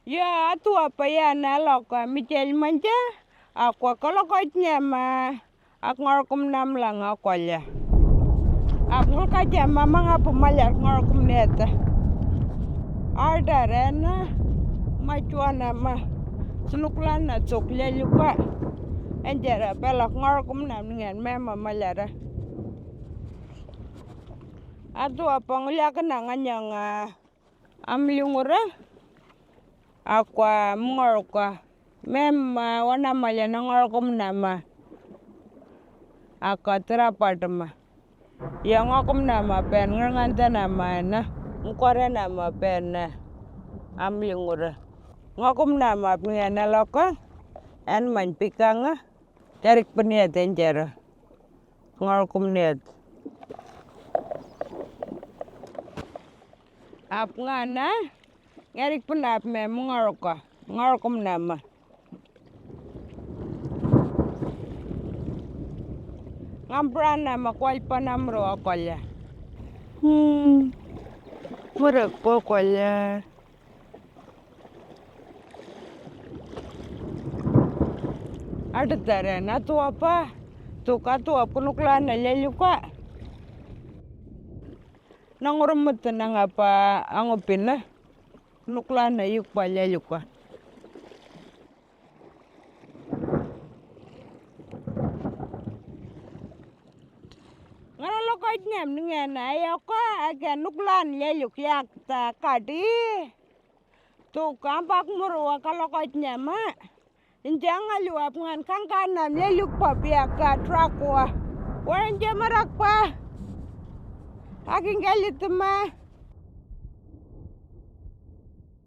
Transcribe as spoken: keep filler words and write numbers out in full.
Yo, atua pa ya na loka mi chel manja, akwa kolokoch nyama, ak ngorkum nam lang akolya. Ak ngulka jama manga pumalya ngorkum neta. Arda rena, machwana ma, sunuklan na tuk lelukwa. Enjera pelak ngorkum nam ningen mema malyara. Atua pa ngulya kena nganyang, ah, am lingura, akwa mngorkwa, mem, ah, wana malya na ngorkum nama, akwa tira patma. Ya ngorkum nama pen ngerngan tena ma na, ngkore nama pen na, am lingura. Ngorkum nama pngena loka, en man pikanga, terik peniet enjera. Ngorkum net. Ap ngana, ngerik penap me mengorka, ngorkum nama. Ngampran nama kwal panam ro akolya. Hmm. Murek po kolya. Adataren atua pa, tuk atua kunukla na lelukwa. Nangurumut nanga pa angupina, kunukla na yukwa lelukwa. Ngara lokoj nem ningen ayoko ake nuklan leluk yak ta kadi. Tuk ambak murwa ka lokoj nema. Injang alu ap ngan kangkan nam leluk pa biak ka trakwa. Waran jemarak pa. Akin galit ma.